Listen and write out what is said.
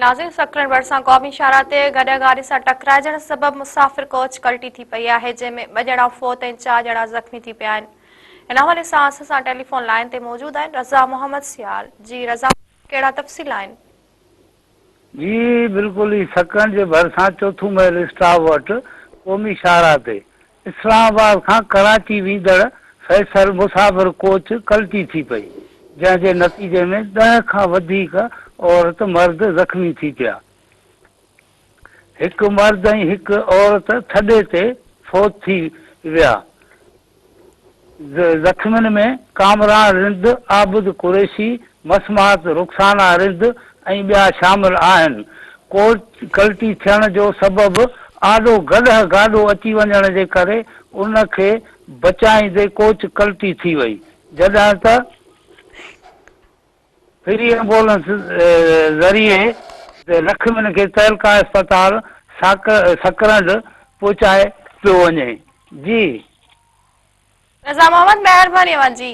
ناظرين سڪرنڊ ڀرسان قومي شاهراهه تي گڏهه گاڏي سان ٽڪرائجڻ سبب مسافر ڪوچ ڪلٽي ٿي پئي آهي جنهن ۾ ٻه ڄڻا فوت ۽ چار ڄڻا زخمي ٿي پيا آهن ان حوالي سان اسان سان ٽيليفون لائين تي موجود آهن رضا محمد سيال جي رضا ڪهڙا تفصيل آهن. جي بلڪل هي سڪرنڊ جي ڀرسان چوٿون ميل اسٽاپ وٽ قومي شاهراهه تي اسلام آباد کان ڪراچي ويندڙ فيصل مسافر ڪوچ ڪلٽي ٿي پئي، جنهن جي نتيجي ۾ ڏهه کان وڌيڪ عورت مرد زخمي ٿي پيا. هڪ مرد ۽ هڪ عورت ٿڏي تي فوت ٿي ويا. زخمين ۾ ڪامران رند، عابد قريشي، مسمات رخسانه رند ۽ ٻيا شامل آهن. ڪوچ ڪلٽي ٿيڻ جو سبب آڏو گڏهه گاڏو اچي وڃڻ جي ڪري ان کي بچائيندي ڪوچ ڪلٽي ٿي وئي، جڏهن ته فري ايمبولنس ذريعي زخمين کي تعلقه اسپتال سڪرنڊ پهچائي پيو وڃي. جي. رضا محمد مهرباني اوهان جي.